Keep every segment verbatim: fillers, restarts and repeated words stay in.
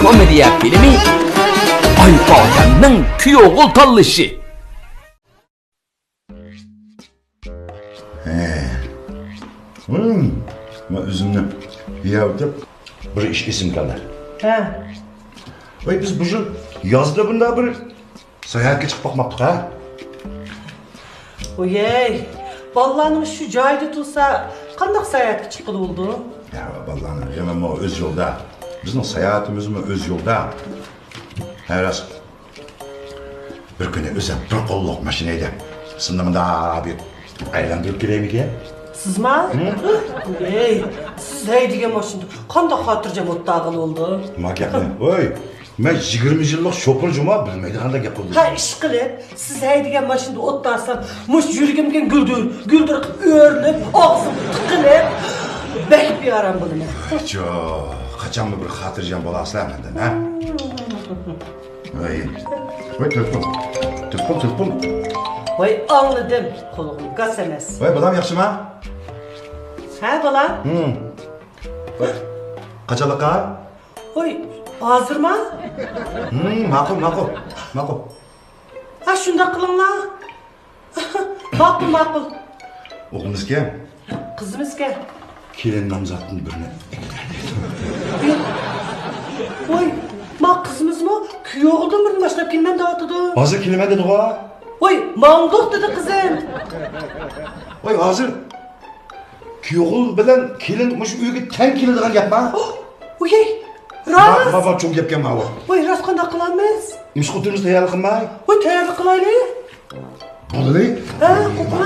كومېدىيە فىلىمى، ئايپاتەمنىڭ كۈيئوغۇل تاللىشى. ھە. ھىم. مەن ئۆزۈمنى يەۋېتىپ، بىر ئىش ئېسىمگە كەلدى. ھە. ۋاي، بىز بۇ يىل يازدا بۇنداق بىر ساياھەتكە چىقىپ باقماپتۇق، ھە؟ ۋويەي، بالىلارنىڭ شۇ جايىدا تۇرسا، قانداق ساياھەتكە چىققىلى بولىدۇ؟ يا، بالىلارنىڭ غېمىمۇ ئۆز يولىدا، بىزنىڭ ساياھىتىمىزمۇ ئۆز يولىدا. ھە، راست. بىر كۈنى ئۆزۈم بىر قوللۇق ماشىنا ھەيدەپ، سىزنى مۇنداق بىر ئايلاندۇرۇپ كېلەيمىكىن؟ سىزما؟ ھە؟ ۋوي، سىز ھەيدىگەن ماشىنىدا قانداق خاتىرجەم ئولتۇرغىلى بولىدۇ؟ ما گەپنى. ۋوي، مەن يىگىرمە يىللىق شوپۇر جۇما، بىلمەيدىغاندەك گەپ قىلدىم. ھە، ئىشقىلىپ، سىز ھەيدىگەن ماشىنىدا ئولتۇرسام، مۇشۇ يۈرىكىم گۈلدۈر، گۈلدۈر قىلىپ ئۆرۈلۈپ، ئاغزىم تىقىلىپ، بەك بىئارام بولىمەن. جوق، قاچانمۇ بىر خاتىرجەم بولارسىلەر مەندىن، ھە؟ ۋاي، ۋاي، تېلېفون، تېلېفون، تېلېفون. ۋاي، ئاڭلىدىم، قۇلىقىم گاس ئەمەس. ۋاي، بالام، ياخشىما؟ ھە، بالام؟ ھىم. ۋاي، قاچانلىققا؟ ۋاي، ھازىرما؟ ھىم، ماقۇل، ماقۇل، ماقۇل. ھە، شۇنداق قىلىڭلار. ماقۇل، ماقۇل. ئوغلىمىزكەن؟ قىزىمىزكەن. كېلىن نامزاتتىن بىرنى ئەكېلەيلى. ۋاي، ما قىزىمىزمۇ كۈيئوغلىدىن بىرنى باشلاپ كېلىمەن دەۋاتىدۇ. ھازىر كېلىمەن دېدىغۇ. ۋاي، ماڭدۇق دېدى قىزىم. ۋاي، ھازىر كۈيئوغۇل بىلەن كېلىن مۇشۇ ئۆيگە تەڭ كېلىدىغان گەپما؟ ۋوي، راست. ما، ما، ما، چوڭ گەپكەن ماۋۇ. ۋوي، راست، قانداق قىلارمىز؟ مۇشۇ خوتۇنىمىز تەييارلىق قىلماي؟ ۋوي، تەييارلىق قىلايلى. بولدى. ھە، قوپۇڭ.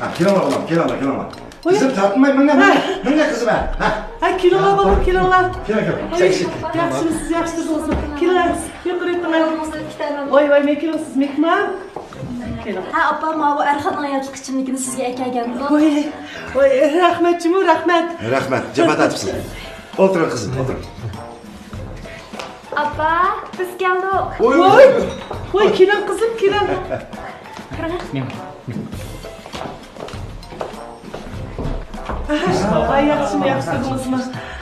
ھە، كېلىڭلار، ئۇلار، كېلىڭلار، كېلىڭلار. ۋوي. قىزىم، تارتىنماي مېڭە، ھە. مېڭە، مېڭە قىزىم، ھە. ھە. ھە، كېلىڭلار، بالام، كېلىڭلار. كېلىڭ، كېلىڭ. ۋوي، سەكسى. ياخشىمۇ سىز، ياخشى تۇرسىڭىز. كېلىڭ، يۇقىرى ئۆتۈڭ. ۋوي، ۋوي، مېنى كېلىڭ، سىز مېھمان. ھە، ئاپا، ماۋۇ ئەرخاننىڭ ھاياتلىق ئىچىملىكىنى سىزگە ئەكەلگەندۇ. ۋوي، ۋوي، رەھمەت جۇمۇ، رەھمەت. رەھمەت، جاپا تارتىپسىز. ئولتۇرۇڭ قىزىم، ئولتۇرۇڭ. ئاپا، بىز كەلدۇق. ۋوي، ۋوي، ۋوي، كېلىڭ قىزىم، كېلىڭ. كىرىڭ. ۋاي، ياخشىمۇ، ياخشى تۇردىڭىزمۇ؟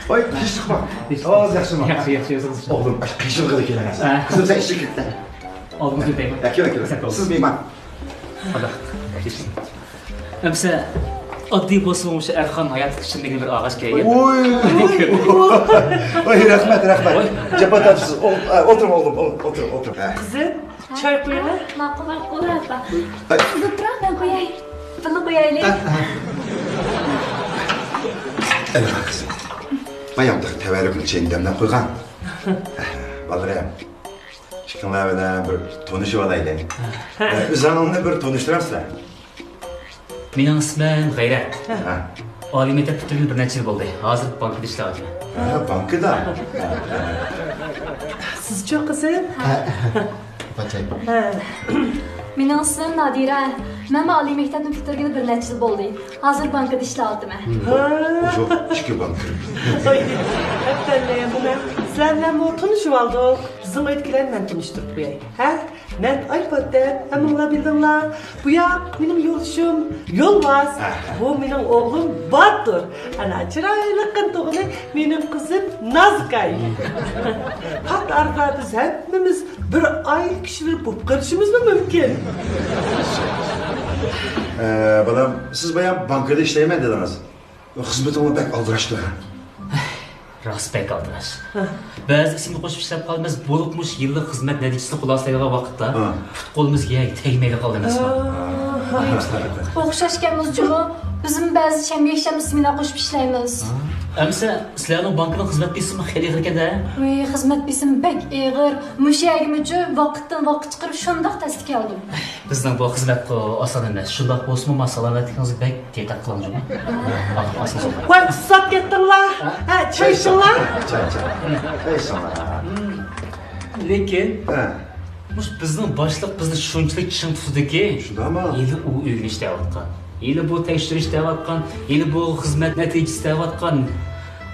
ۋاي، تىنچلىقمۇ؟ ئاۋازىڭىز ياخشىمۇ؟ ياخشى، ياخشى، ياخشى. ئوغلۇم، قېشىڭغا كېلىڭىز. ھە. قىزىم، سەن ئىچىگە كىر. ئالدىڭىزغا ئۆتەيمەن. ھە، كېلىڭ، كېلىڭ. سىز مېھمان. ئەمىسە ئاددىي بولسىمۇ، مۇشۇ ئەرخان ھاياتلىق ئىچىملىكىنى بىر ئالغاچ كەلگەن. ۋوي، ۋوي، رەھمەت، رەھمەت. ۋوي. جاپا تارتىپسىز. ئولتۇرۇڭ، ئولتۇرۇڭ، ئولتۇرۇڭ، ئولتۇرۇڭ. ھە. قىزىم، چاي قۇيۇڭ. ماقۇل، ماقۇل، ئاپا. ھە. سىز ئولتۇرۇڭ، مەن قۇياي. بىللە قۇيايلى. ھە، ھە. ئەلى قىزىم. بايام تەۋەلىكىنى چېيىنى دەملەپ قويغان. بالىلىرىم، ئىككىڭلار بىلەن بىر تونۇشۇۋالايلى. ھە. ئۆزۈڭلارنى بىر تونۇشتۇرامسىلەر؟ مېنىڭ ئىسمىم غەيرەت. ھە. ئالىي مەكتەپ پۈتتۈرگىلى بىر نەچچە يىل بولدى. ھازىر بانكىدا ئىشلەۋاتىمەن. ھە، بانكىدا؟ سىزچۇ، قىزىم؟ ھە. مېنىڭ ئىسمىم نادىرە. مەنمۇ ئالىي مەكتەپنى پۈتتۈرگىلى بىر نەچچە يىل بولدى. ھازىر بانكىدا ئىشلەۋاتىمەن. ھە. ئىككى بانكا. ۋاي، ئەپەندىم، مانا سىلەر بىلەنمۇ تونۇشۇۋالدۇق. بىزنىڭ ئۆيدىكىلەرنى مەن تونۇشتۇرۇپ قوياي. ھە؟ مەن ئايپاتەم، ھەممىڭلار بىلدىڭلار. بۇ ياق مېنىڭ يولدىشىم يولۋاس. ھە. بۇ مېنىڭ ئوغلۇم باتۇر. ئەنە چىرايلىق قىن تۇغىنى مېنىڭ قىزىم نازۇكاي. پات ئارىدا بىز ھەممىمىز بىر ئائىلە كىشىلىرى بولۇپ قېلىشىمىزمۇ مۇمكىن. ئە، بالام، سىز بايام بانكىدا ئىشلەيمەن دېدىڭىز. خىزمىتىڭلار بەك ئالدىراشتى. راست بەك ئالدىراش. ھە. بەزى ئىسىمنى قوشۇپ ئىشلەپ قالىمىز، بولۇپمۇ مۇشۇ يىللىق خىزمەت نەتىجىسىنى خۇلاسىلايدىغان ۋاقىتتا ھە. پۇت قولىمىز يەرگە تەگمەيلا قالدى ئەمەسمۇ؟ ھە. ئوخشاشكەنمىز جۇمۇ. بىزمۇ بەزى شەنبە يەكشەنبە سمېنا قوشۇپ ئىشلەيمىز. ھە. ئەمىسە سىلەرنىڭ بانكىنىڭ خىزمەت بېسىمى خېلى ئېغىر ئىكەن-دە؟ ۋىي، خىزمەت بېسىمى بەك ئېغىر. مۇشۇ يەرگىمۇچۇ ۋاقىتتىن ۋاقىت چىقىرىپ شۇنداق تەستە كەلدىم. بىزنىڭ بۇ خىزمەتقۇ ئاسان ئەمەس. شۇنداق بولسىمۇ، ما سالامەتلىكىڭىزگە بەك دىققەت قىلىڭ جۇمۇ. ۋاي، ئۇسساپ كەتتىڭلار. ھە، چاي ئىچىڭلار. چاي، چاي. چاي ئىچىڭلار. لېكىن، ھە. مۇشۇ بىزنىڭ باشلىق بىزنى شۇنچىلىك چىڭ تۇتىدۇكى، شۇنداقمۇ؟ ھېلى ئۇ ئۆيگە ئىشلەۋاتقان، ھېلى بۇ تەكشۈرۈش دەۋاتقان، ھېلى بۇ خىزمەت نەتىجىسى دەۋاتقان.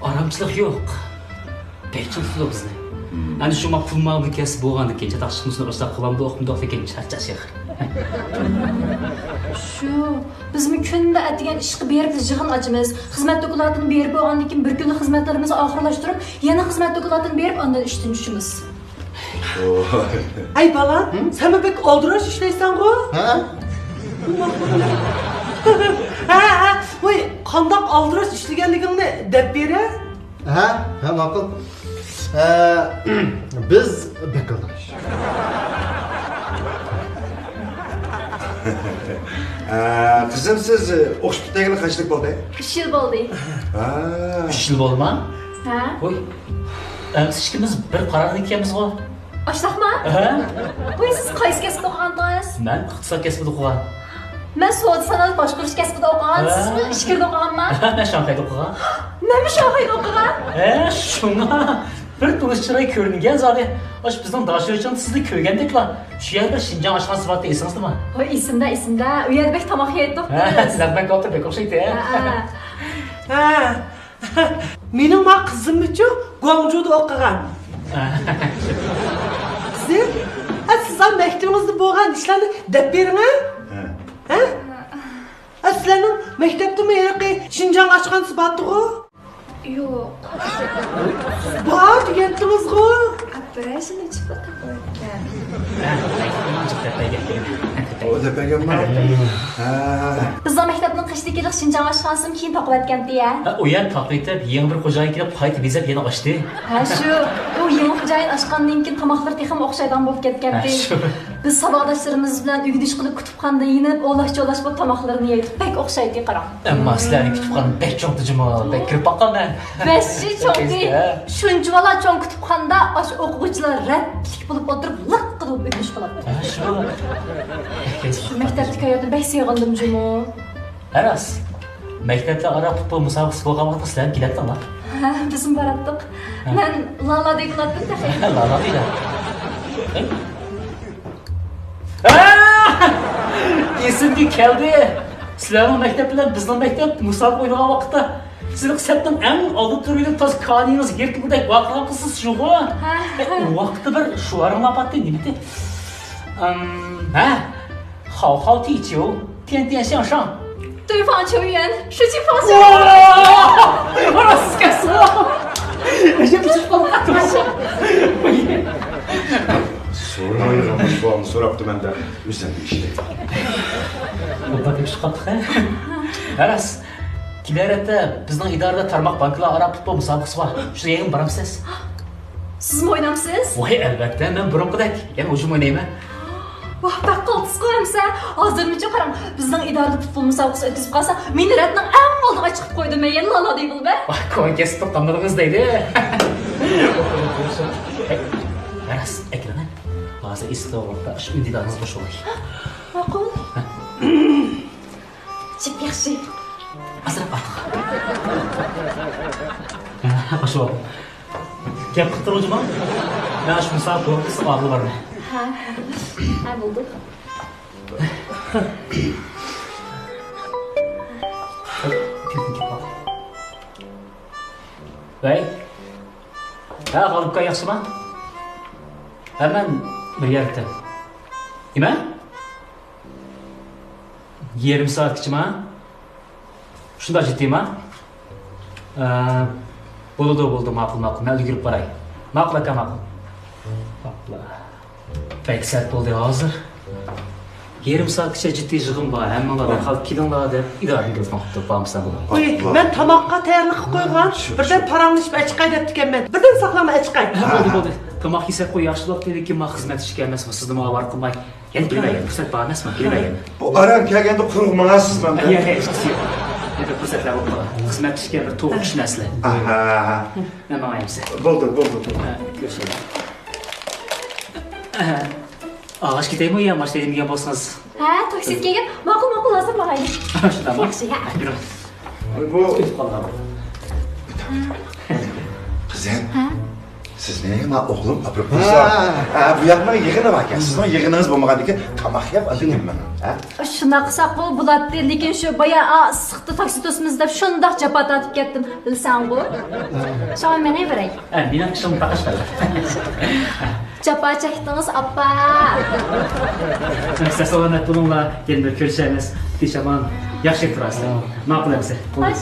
ئارامچىلىق يوق. بەك چىڭ تۇتىدۇ بىزنى. مم. ئەنە شۇڭا پۇل مۇئامىلە كەسپى بولغاندىن كېيىن، چاتاق چىقمىسۇن، ئۇرۇشلاپ قالامدۇق، ئۇقمىدۇق، لېكىن چارچاش ئېغىر. شۇ، بىزمۇ كۈندە ئەتىگەن ئىشقا بېرىپ يىغىن ئاچىمىز. خىزمەت دوكلاتىنى بېرىپ بولغاندىن كېيىن بىر كۈنلۈك خىزمەتلىرىمىزنى ئاخىرلاشتۇرۇپ، يەنە خىزمەت دوكلاتىنى بېرىپ ئاندىن ئىشتىن چۈشىمىز. ئەي بالام، سەنمۇ بەك ئالدىراش ئىشلەيسەنغۇ؟ ھە؟ ھە، ھە، ۋاي، قانداق ئالدىراش ئىشلىگەنلىكىڭنى دەپ بېرە. ھە، ھە، ماقۇل. ئە، بىز بەك ئالدىراش. ئە، قىزىم، سىز ئوقۇش پۈتتۈرگىلى قانچىلىك بولدى؟ ئۈچ يىل بولدى. ھە. ئۈچ يىل بولدىما؟ ھە. ۋوي، ئە، بىز ئىككىمىز بىر قاراردا ئىكەنمىزغۇ. ئاشۇنداقما؟ ھە. ۋوي، سىز قايسى كەسىپتە ئوقۇغانتىڭىز؟ مەن ئىقتىساد كەسپىدە ئوقۇغان. مەن سودا سانائەت باشقۇرۇش كەسپىدە ئوقۇغان، ھە. سىزمۇ ئىچكىرىدە ئوقۇغانما؟ مەن شاڭخەيدە ئوقۇغان. مەنمۇ شاڭخەيدە ئوقۇغان. ھە، شۇڭا بىر تونۇش چىراي كۆرۈنگەن زادى. ئاشۇ بىزنىڭ داشۆچىڭ سىزنى كۆرگەندەكلا. شۇ يەردە بىر شىنجاڭ ئاشخانىسى بارتى، ئېسىڭىزدىمۇ؟ ھوي، ئېسىمدە، ئېسىمدە. ئۇ يەردە بەك تاماق يەيتتۇق ھە، بىز. نەق مەيداندا بەك ئوخشايتتى، ھە؟ ھە. ھە. مېنىڭ ما قىزىممۇچۇ گۇاڭجۇدا ئوقۇغان. قىزىم، ھە، سىز ھە مەكتىۋىڭىزدە بولغان ئىشلارنى دەپ بېرىڭە. ھە. ھە؟ ھە، سىلەرنىڭ مەكتەپتىمۇ ھېلىقى شىنجاڭ ئاشخانىسى بارتىغۇ؟ يوق. بار دېگەنتىڭىزغۇ؟ بىرەر يىل ئىچىدە تاپىۋەتكەن. ئۇ دەپ بەرگەنما؟ ھە. بىزنىڭ مەكتەپنىڭ قېشىدىكى شىنجاڭ ئاشخانىسىمۇ كېيىن تاقىۋەتكەنتى ھە؟ ھە، ئۇ يەر تاقىۋېتىپ، يېڭى بىر خوجايىن كېلىپ قايتا بېزەپ يەنە ئاچتى. ھە، شۇ. ئۇ يېڭى خوجايىن ئاچقاندىن كېيىن تاماقلىرى تېخىمۇ ئوخشايدىغان بولۇپ كەتكەنتى. ھە، شۇ. بىز ساۋاقداشلىرىمىز بىلەن ئۆگىنىش قىلىپ كۇتۇپخانىدا يېنىپ، ئولاش-چولاش بولۇپ تاماقلىرىنى يەيتتۇق. بەك ئوخشايتتى، قاراڭ. ئەمما سىلەرنىڭ كۇتۇپخانا بەك چوڭ جۇمۇ، بەك كىرىپ باققان مەن. ۋەھشىي چوڭتى. ھە. شۇنچىۋالا چوڭ كۇتۇپخانىدا ئاشۇ ئوقۇغۇچىلار رەتلىك بولۇپ ئولتۇرۇپ، لىققىدە بولۇپ ئۆگىنىش قىلاتتى. ھە، شۇ. شۇ مەكتەپتىكى ھاياتنى بەك سېغىندىم جۇمۇ. ھە، راست. مەكتەپلەر ئارا پۇتبول مۇسابىقىسى بولغان ۋاقىتتا سىلەرمۇ كېلەتتىڭلار؟ ھە، بىزمۇ باراتتۇق. ھە. مەن لالا دېگىلاتتىم تېخى. لالا دېگىلە. ھە؟ ئېسىمگە كەلدى. سىلەرنىڭ مەكتەپ بىلەن بىزنىڭ مەكتەپ مۇسابىقە ئوينىغان ۋاقىتتا، سىزنىڭ سەپنىڭ ئەڭ ئالدىدا تۇرۇپ، تاز كانىيىڭىز يىرتىلغۇدەك ۋارقىراپ قالسىڭىز شۇغۇ؟ ھە. ئۇ ۋاقىتتا بىر شوئارىڭلار بارتى، نېمىدى؟ ئەم، ھە؟ 好好踢球，天天向上。对方球员失去方向。ۋاھ! راست ئىكەنسىز. سورىمايدىغان بولۇپ سوراپتىمەن دە، ئۆزۈم ئىشلەيمەن. بۇنداق ئىش قاپتۇق ھە؟ راست. كېلەر ھەپتە بىزنىڭ ئىدارىدە تارماق بانكىلار ئارا پۇتبول مۇسابىقىسى بار. شۇ يەرگىمۇ بارمسىز؟ سىزمۇ ئوينامسىز؟ ۋاي، ئەلۋەتتە، مەن بۇرۇنقىدەك يەنە ھۇجۇم ئوينايمەن. ۋاھ، بەك قالتىسقۇ ئەمسە. ھازىرمۇچۇ قاراڭ، بىزنىڭ ئىدارىدە پۇتبول مۇسابىقىسى ئۆتكۈزۈپ قالسا، مېنى رەتنىڭ ئەڭ ئالدىغا چىقىپ قويىدۇ، مەن يەنە لالا دەيدۇ بە. ۋاھ، كونا كەسىپتىن قالمىدىڭىز دەيدۇ. راست، ئەكېلىڭە. ھازىر ئېسىقلىق ۋاقىتتا شۇ ئۈندىدارىڭىزغا قوشۇۋالاي. ماقۇل. جىپ ياخشى. ئازراق ئارتۇق. قوشۇۋال. گەپ قىلىپ تۇرغۇچىما؟ مەن شۇ مۇسابىقە بولۇپ قىسىق ئاغرىلارنى. ھە. ھە، بولدى. ۋەي. ھە، غالىپكا ياخشىما؟ ھە، مەن بىر يەردە. نېمە؟ يېرىم سائەتكىچىما؟ شۇنداق جىددىيما؟ ئە، بولىدۇ، بولىدۇ، ماقۇل، ماقۇل. مەن ئۈلگۈرۈپ باراي. ماقۇل، ئاكا، ماقۇل. ماقۇل. بەك سەت بولدى ھازىر. يېرىم سائەتكىچە جىددىي يىغىن بار. ھەممىڭلار دەرھال كېلىڭلار دەپ ئىدارىدىن تېلېفون قىپتۇ. بارمىسەن بۇلار. قوي، مەن تاماققا تەييارلىق قىلىپ قويغان. بىردەم پاراڭلىشىپ ئەچىقاي دەپتىكەنمەن. بىردەم ساقلاڭلار، ئەچىقاي. ھە، بولدى، بولدى. تاماق يېسەك قوي، ياخشى بولۇپتۇ، لېكىن مانا خىزمەت ئىشكەنمەسمۇ، سىزنىمۇ ئاۋارە قىلماي. يەنە كېلىمەگەن، پۇرسەت بار ئەمەسمۇ، كېلىمەگەن. بۇ ئاران كەلگەندە قۇرۇق ماڭاسىز مەندە. ياق، ياق، ھېچقىسى يوق. يەنە پۇرسەتلەر بولۇپ قالار. خىزمەت ئىشكەن بىر توغرا چۈشىنەسىلەر. ئاھا. مەن ماڭاي ئەمسە. بولدى، بولدى، بولدى. ھە، كۆرۈشەيلى. ئاغاچ كېتەيمۇ يا ماشىنا ھەيدىمىگەن بولسىڭىز؟ ھە، تاكسىدا كەلگەن. ماقۇل، ماقۇل، ھازىر ماڭايلى. شۇنداقمۇ؟ ياخشى، ھە. يۈرۈڭ. بۇ ئۆتۈپ قالغان. قىزىم. ھە؟ سىزنى ما ئوغلۇم ئاپىرىپ قويسا. ھە. ھە، بۇ ياقنىڭ يىغىنى باركەن. سىزنىڭ يىغىنىڭىز بولمىغاندىكىن تاماق يەپ ئاندىن كېلىمەن. ھە؟ شۇنداق قىلساقمۇ بولاتتى، لېكىن شۇ بايا ئا ئىسسىقتا تاكسى توسىمىز دەپ شۇنداق جاپا تارتىپ كەتتىم، بىلسەڭغۇ. شۇڭا مېڭىۋېرەي. ھە، مېنىڭ ئىشىم تاقاشتاق. جاپا چەكتىڭىز، ئاپا. ئەمىسە سالامەت بولۇڭلار، يەنە بىر كۆرۈشەرمىز. پېشامان، ياخشى تۇرارسىز. ماقۇل ئەمىسە. خوش.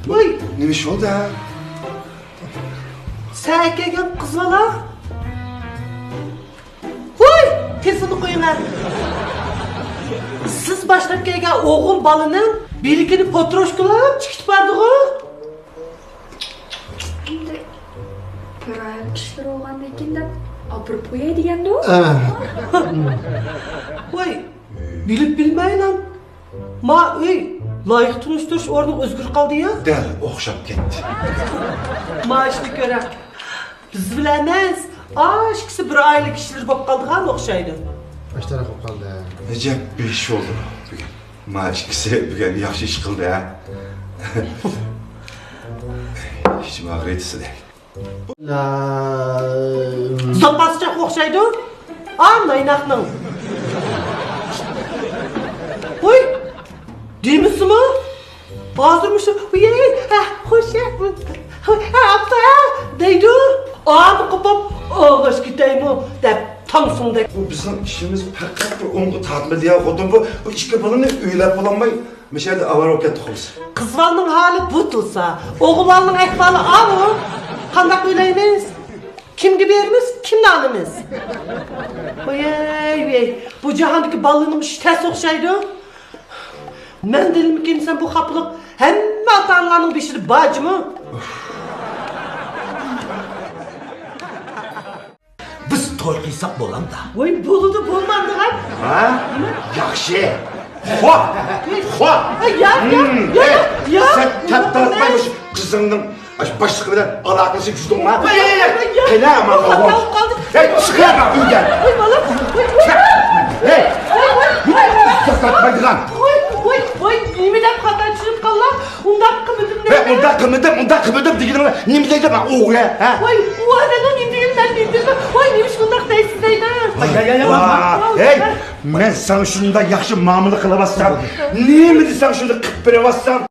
ۋوي، نېمە ئىش بولدى ھە؟ سەن ئەكەلگەن قىز بالا. ھوي، تېلېفوننى قويۇڭ ھە. سىز باشلاپ كەلگەن ئوغۇل بالىنىڭ بىلىكىنى پوتروشكىلاپ چىقىپ باردىغۇ. ئەمدى بىر ئايال كىشىلەر بولغاندىن كېيىن دەپ ئاپىرىپ قوياي دېگەندۇ. ھە. ۋاي، بىلىپ بىلمەيلا ما ئۆي لايىق تونۇشتۇرۇش ئورنىغا ئۆزگىرىپ قالدى يا. دەل ئوخشاپ كەتتى. ما ئىشنى كۆرە. بىز بىلەن ئەمەس، ئا، ئىككىسى بىر ئائىلە كىشىلىرى بولۇپ قالىدىغان ئوخشايدۇ. ئاشتاراق بولۇپ قالدى. ئەجەب بىر ئىش بولدى بۈگۈن. ما ئىككىسى بۈگۈن ياخشى ئىش قىلدى ھە. ئىچىم ئاغرىيدۇ سىلەر. زاپاسچاق ئوخشايدۇ. ئا، نايناقنىڭ. ھوي، دېمىسىمۇ؟ ھازىر مۇشۇ، ۋىي، ھە، خوش، ھە، ھە، ئاپا، دەيدۇ. ئانا قوپۇپ، ئاغاش كېتەيمۇ دەپ تاڭسۇڭدەك. بۇ بىزنىڭ ئىشىمىز پەقەت بىر ئوڭغا تارتمىدى يا، خوتۇن بۇ، بۇ ئىككى بالىنى ئۆيلەپ بولالماي، مۇشۇ يەردە ئاۋارە بولۇپ كەتتۇق بىز. قىز بالىنىڭ ھالى بۇ تۇرسا، ئوغۇل بالىنىڭ ئەھۋالى ئاۋۇ. قانداق ئۆيلەيمىز؟ كىمگە بېرىمىز؟ كىمنى ئالىمىز؟ ۋاي، ۋاي، بۇ جاھاندىكى بالىلارنىڭ ئىشى تەس ئوخشايدۇ. مەن دېدىمكىن، سەن بۇ خاپىلىق ھەممە ئاتا-ئانىلارنىڭ بېشىدا بار جۇمۇ. بىز توي قىلساق بولامدا؟ ۋاي، بولىدۇ، بولمامدىغان. ھە؟ ياخشى. خو! خو! يا، يا، يا، يا. سەن تەپ تارتماي مۇشۇ قىزىڭنىڭ ئاشۇ باشلىقى بىلەن ئالاقىلىشىپ يۈردۈڭما؟ ۋاي، ۋاي، ۋاي، ۋاي. قېنى ئامان ئوغۇل؟ ھەي، چىقىۋەر ئۆيدىن. ۋاي، بالا. ۋاي، ۋاي. ھەي! ۋاي، ۋاي. تارتمايدىغان. ۋاي، ۋاي، ۋاي، نېمە دەپ خاتا چۈشىنىپ قالدىڭ؟ ئۇنداق قىلمىدىم دەيمەن. ھە، ئۇنداق قىلمىدىم، ئۇنداق قىلمىدىم دېگىنىڭ نېمە دەيدۇ ماڭا ئوغۇل، ھە؟ ۋاي، ئۇ ئادەمنىڭ نېمە دېگىنىنى مەن بىلمىدىم. ۋاي، نېمىشقا ئۇنداق دەيسىز دەيمەن. ۋاي، ۋاي، ۋاي، ۋاي. ھەي، مەن ساڭا شۇنداق ياخشى مۇئامىلە قىلىۋاتسام، نېمە دېسەڭ شۇنى قىلىپ بېرىۋاتسام.